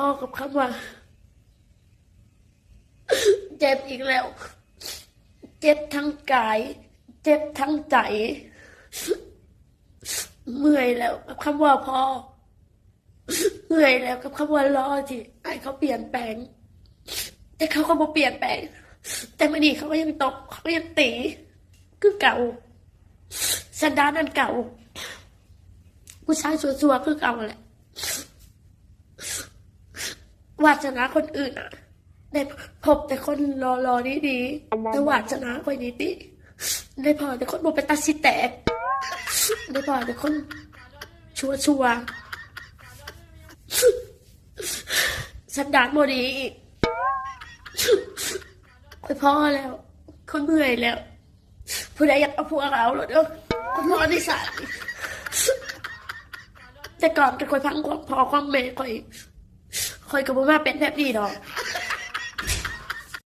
ພໍກັບຄຳວ່າເຈັບອີກແລ້ວ. ເຈັບທັງກາຍ, ເຈັບທັງໃຈ. ເມື່ອຍແລ້ວກັບຄຳວ່າພໍ. ເມື່ອຍແລ້ວກັບຄຳວ່າລໍທີ່ອ້າຍເຂົາປ່ຽນແປງ. ແຕ່ເຂົາກໍບໍ່ປ່ຽນແປງ. ແຕ່ມື້ນີ້ເຂົາກໍຍັງຕົບ, ເຂົາກໍຍັງຕີຄືເກົ່າ. ສັນດານອັນເກົ່າ. ຜູ້ຊາຍຊົ່ວໆຄືເກົ່າແຫຼະ. ວາດສະໜາຄົນອື່ນນະ ໄດ້ພົບແຕ່ຄົນຫຼໍ່ໆດີໆ, ແຕ່ວາດສະໜາຂ້ອຍນີ້ຕິ ໄດ້ພໍ້ແຕ່ຄົນບໍ່ເປັນຕາຊິແຕກ, ໄດ້ພໍ້ແຕ່ຄົນຊົ່ວໆ, ສັນດານບໍ່ດີອີກ. ຂ້ອຍພໍແລ້ວ, ຂ້ອຍເມື່ອຍແລ້ວ. ຜູ້ໃດຢາກເອົາຜົວກໍເອົາໂລດເດີ້, ຂ້ອຍພໍນິສາຍ. ແຕ່ກ່ອນທີ່ຂ້ອຍຟັງຄວາມພໍ່ຄວາມແມ່ຂ້ອຍ, ຂ້ອຍກໍບໍ່ມາເປັນແບບນີ້ດອກ.